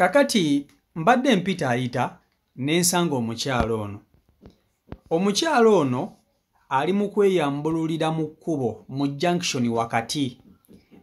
Kakati mbadde mpita ayita n'ensanga omukyalo ono. Omukyalo ono ali mu kweyambululira mu kkubo mu junction wakati.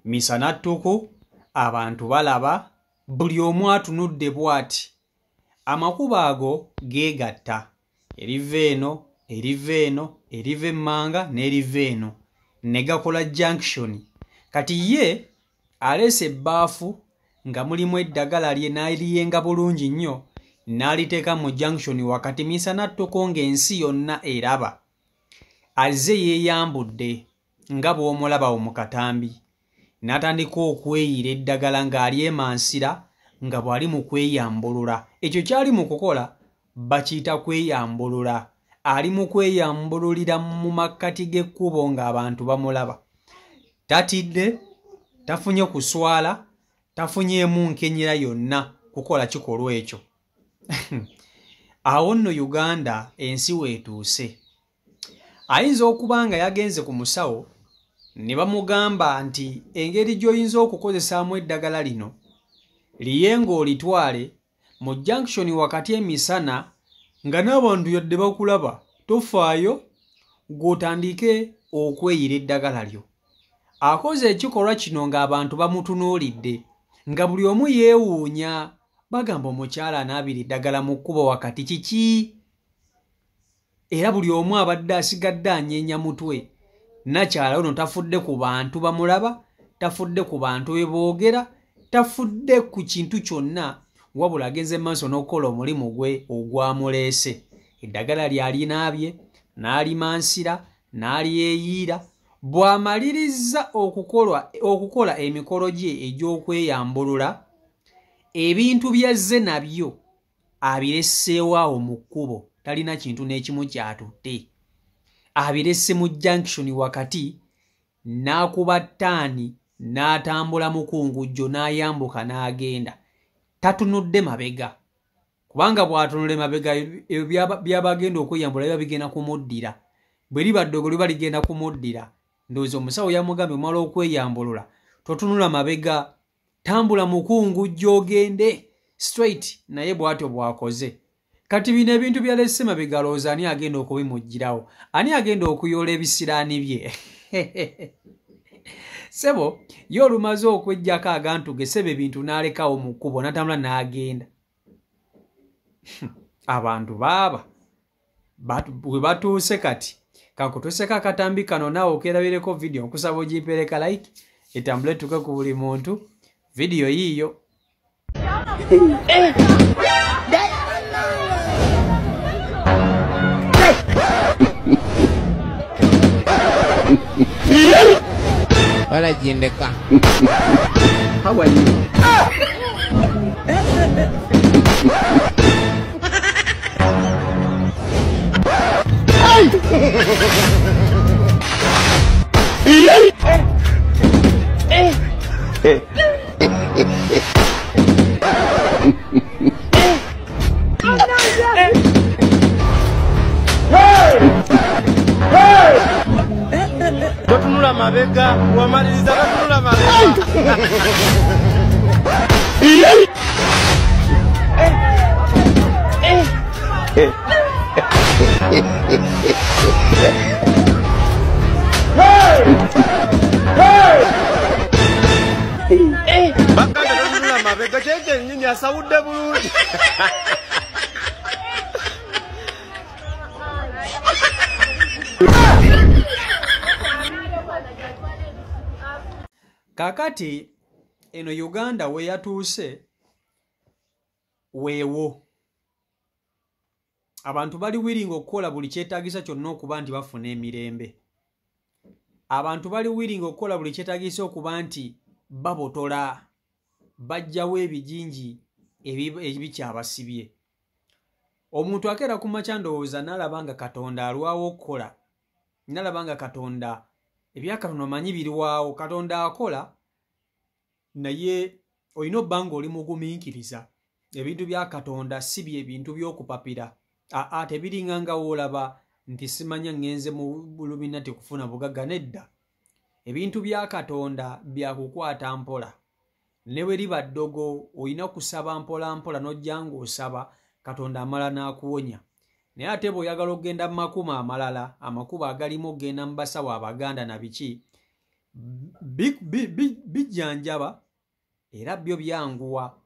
Misana ttuku, abantu balaba, buli omu atunudde bw'ati. Amakubo ago geegatta. Eriva eno, eriva eno, eriva emmanga n'eriva eno. Ne gakola junction. Kati ye aleese ebbaafu nga mulimu eddagala lye n'aliyenga bulungi nnyo n'aliteeka mu junction wakati misana ttuku ng'ensi yonna eraba. Azze yeeyambudde nga bw'omulabawo mu katambi. N'atandika okweyiira eddagala ng'alyemansira nga bw'ali mu kweyambulula. Ekyo ky'ali mu kukola bakiyita kweyambulula. Ali mu kweyambululira mu makkati g'ekkubo ng'abantu bamulaba. Tatidde, tafunye kuswala, tafunyeemu nkenyera yonna kukola kikolwa ekyo. Awo nno Uganda ensi weetuuse. Ayinza okuba nga yagenze ku musawo ne bamugamba nti engeri gy'oyinza okukozesaamu eddagala lino liye ng'olitwale mu junction wakati emisana nga n'abantu yadde bakulaba tofaayo gw'otandike okweyira eddagala lyo. Akoze ekikolwa kino ng'abantu bamutunuulidde nga buli omu yeewuunya, bagamba omukyala anaabira eddagala mu kkubo wakati kiki? Era buli omu abadde asigadde anyeenya mutwe. Nakyala ono tafudde ku bantu bamulaba, tafudde ku bantu be boogera, tafudde ku kintu kyonna, wabula agenze maaso n'okukola omulimu gwe ogwamuleese. Eddagala ly'alinaabye n'alimansira n'alyeyiira. Bw'amaliriza okukola emikolo gye egy'okweyambulula, ebintu byazze nabyo abiresseewo awo mu kkubo, talina kintu n'ekimu ky'atutte. Abiresse mu junction wakati n'akuba ttaani n'atambula mukungujjo n'ayambuka n'agenda. Tatunudde mabega, kubanga bw'atunula emabega ebyo by'abagenda okweyambula biba bigenda kumuddira. Bwe liba ddogo liba ligenda kumuddira. Ndowooza omusawo yamugambye omala okweyambulula totunula mabega, tambula mukungujjo ogende straight. Naye bw'atyo bw'akoze. Kati bino ebintu byalesse mabega alowooza ani agenda okubimuggyirawo? Ani agenda okuyoola ebisiraani bye? Ssebo ye olumaze okweggyako agantu ge, ssebo ebintu n'alekawo mu kkubo n'atambula n'agenda. Abantu baaba bwe batuuse kati. Kankutuuseko akatambi kano naawe okeerabireko vidiyo, nkusaba ogimpeereka like etambule etuuke ku buli muntu. Vidiyo yiiyo. Walajindeka. How are you? Totunula mabega, wamaliriza totunula mabega. Baganda totunula mabega kyennyini asawudde bulungi. Kakati eno Uganda we yatuuse weewo. Abantu bali willing okukola buli kyetaagisa kyonna okuba nti bafuna emirembe. Abantu bali willing okukola buli kyetaagisa okuba nti babotola, bajjawo ebijinji ebikyabasibye. Omuntu akeera ku makya ndowooza n'alaba nga Katonda alwawo okukola, n'alaba nga Katonda ebyakatono omanyi biriwaawo, Katonda akola naye olina obba ng'oli mugumiikiriza. Ebintu bya Katonda si bye bintu by'okupapira. Aa, tebiringa nga w'olaba nti simanya ngenze mu Illuminati kufuna bugagga, nedda. Ebintu bya Katonda bya kukwata mpola. Ne bwe liba ddogo olina kusaba mpola mpola n'ojja ng'osaba Katonda amala n'akuwonya. Naye ate bw'oyagala okugenda mu makubo amalala, amakubo agalimu okugenda mu basawo Abaganda na biki, bijjanjaba era byo byanguwa.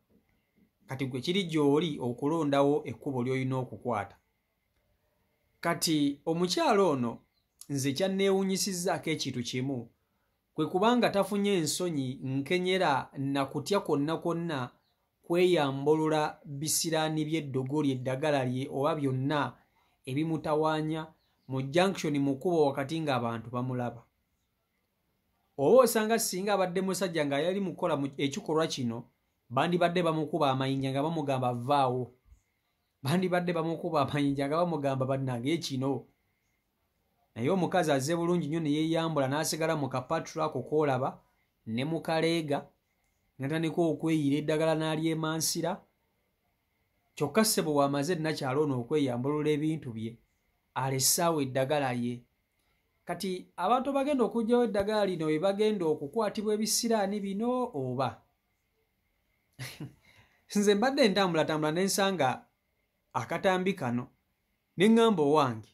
Kati gwe kiri gy'oli okulondawo ekkubo ly'olina okukwata. Kati omukyalo ono nze kyanneewuunyisizzaako ekintu kimu, kwe kubanga tafunye ensonyi nkenyera na kutya kwonna kwonna kweyambulula bisiraani by'eddogo lye, eddagala lye oba byonna ebimutawaanya mu junction mu kkubo wakati ng'abantu bamulaba. Oba osanga singa abadde musajja nga yali mu kukola ekikolwa kino, bandibadde bamukuba amayinja nga bamugamba vaawo. Bandibadde bamukuba amayinja nga bamugamba bannange kino. Naye omukazi azze bulungi nnyo ne yeeyambula n'asigala mu kapatula ako k'olaba ne mu kaleega, n'atandika okweyiira eddagala n'alyemansira. Kyokka ssebo bw'amaze nnakyalo ono okweyambulula ebintu bye, alessaawo eddagala lye. Kati abantu bagenda okuggyawo eddagala lino be bagenda okukwatibwa ebisiraani bino oba? Nze mbadde ntambulatambula ne nsanga akatambi kano ne ŋŋamba owange,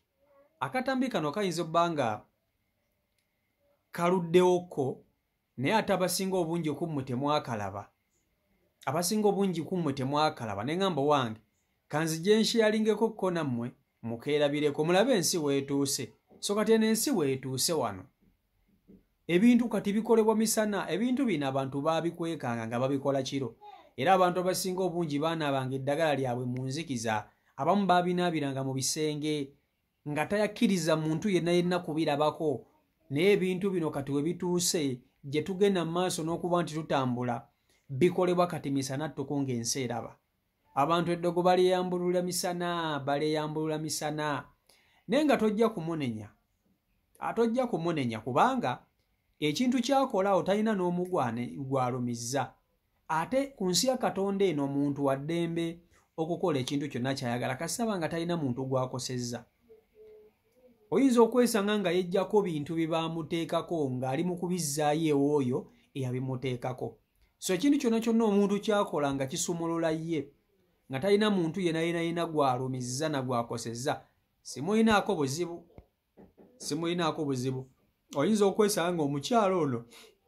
akatambi kano kayinza obba nga kaluddewokko, naye ate abasinga obungi ku mmwe temwakalaba. Abasinga obungi ku mmwe temwakalaba. Ne ŋŋamba owange, kanzije nsheyaringeko ko nammwe mukeerabireko mulabe ensi weetuuse. So kati eno ensi weetuuse wano. Ebintu kati bikolebwa misana, ebintu bino abantu baabikwekanga nga babikola kiro. Era abantu abasinga obungi baanaabanga eddagala lyabwe mu nzikiza, abamu baabinaabiranga mu bisenge nga tayakkiriza muntu yenna yenna kubirabako. Naye ebintu bino kati we bituuse gye tugenda mu maaso n'okuba nti tutambula, bikolebwa kati misana ttuku ng'ensi eraba. Abantu eddogo balyeyambulula misana, balyeyambulula misana. Naye nga tojja kumunenya. Tojja kumunenya kubanga ekintu ky'akola awo talina n'omu gw'alumizza. Ate ku nsi ya Katonda eno omuntu wa ddembe okukola ekintu kyonna ky'ayagala kasaba nga talina muntu gw'akosezza. Oyinza okwesanga nga yeggyako bintu bye baamuteekako ng'ali mu kubizzaayo ew'oyo eyabimuteekako. So ekintu kyonna kyonna omuntu ky'akola nga kisumulula ye, nga talina muntu yenna yenna yenna gw'alumizza na gw'akosezza, simulinaako buzibu. Simulinaako buzibu. Oyinza okwesanga ng'omukyalo ono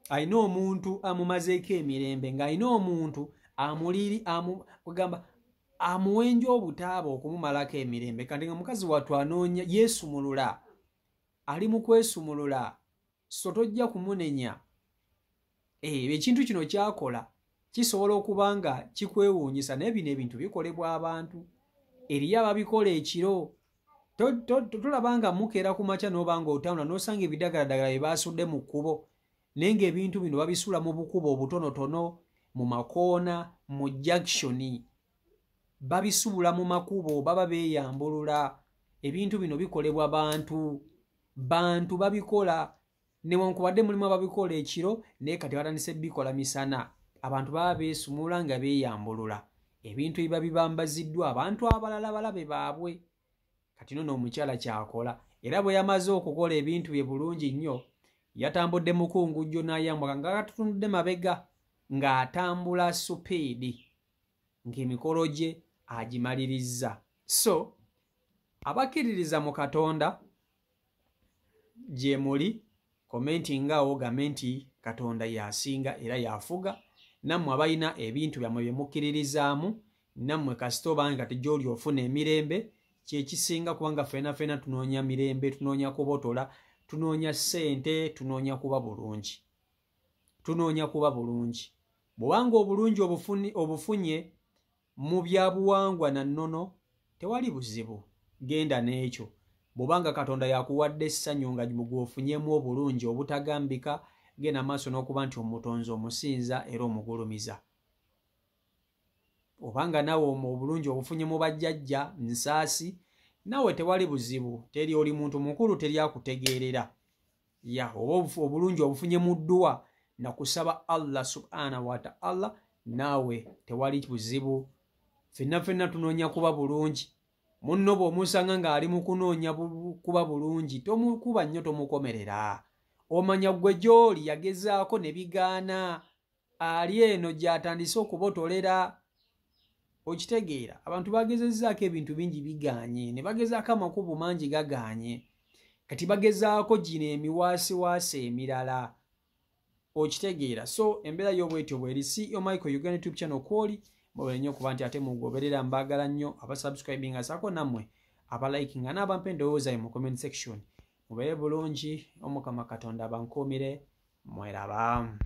alina omuntu amumazeeko emirembe, ng'alina omuntu kugamba amuwenja obutaaba okumumalako emirembe. Kati nga mukazi wattu anoonya yeesumulula, ali mu kwesumulula, so tojja kumunenya. Ekintu kino ky'akola kisobola okuba nga kikwewuunyisa, naye bino ebintu bikolebwa abantu. Eriyo ababikola ekiro. Tolaba nga mukeera ku makya n'oba ng'otambula n'osanga ebidagaladagala bye baasudde mu kkubo, naye ng'ebintu bino babisuula mu bukubo obutonotono, mu makoona, mu junction. Babisubula mu makubo, baba beeyambulula. Ebintu bino bikolebwa bantu. Bantu babikola. Newankubadde mulimu ababikola ekiro, naye kati batandise bikola misana. Abantu baba beesumula nga beeyambulula. Ebintu ebiba bibambaziddwa abantu abalala balabe baabwe. Kati nno omukyala ky'akola. Era bwe yamaze okukola ebintu bye bulungi nnyo, yatambudde mukungujjo n'ayambuka nga katutunudde mabega, ng'atambula supiidi, ng'emikolo gye agimalirizza. So abakkiririza mu Katonda gye muli, komenti ngaawo ogambe nti Katonda y'asinga era y'afuga. Nammwe abalina ebintu byammwe bye mukkiririzaamu, nammwe kasita obanga kati gy'oli ofuna emirembe, kye kisinga kubanga ffenna ffenna tunoonya mirembe, tunoonya kubotola, tunoonya ssente, tunoonya kuba bulungi. Tunoonya kuba bulungi. Bw'obanga obulungi obufunye mu bya buwangwa na nnono, tewali buzibu, genda n'ekyo. Bw'obanga Katonda yakuwadde essanyu nga gw'ofunyemu obulungi obutagambika, genda maaso n'okuba nti omutonzi omusinza era omugulumiza. Obanga naawe obulungi obufunye mu bajjajja nsaasi, naawe tewali buzibu, teri oli muntu mukulu, teri akutegeerera. Ya oba obulungi obufunye mu dduwa na kusaba Allah subhanahu wa ta'ala, naawe tewali buzibu. Ffenna ffenna tunoonya kuba bulungi. Munno bw'omusanga ng'ali mu kunoonya kuba bulungi, tomukuba nnyo, tomukomerera. Omanya gwe gy'oli yagezaako ne bigaana. Ali eno gy'atandise okubotolera. Okitegeera, abantu bagezezzaako ebintu bingi bigaanye, ne bagezaako amakubo mangi gagaanye, kati bagezaako gino emiwaasiwaasi emirala. Okitegeera, so embeera y'obwetyo bweri. CEO Michael Uganda YouTube channel kwoli mubere nnyo okuba nti ate mugoberera. Mbaagala nnyo abasubscribinga saako nammwe abalikinga n'abampa endowooza mu comment section. Mubeere bulungi, Omukama Katonda abankuumire. Mweraba.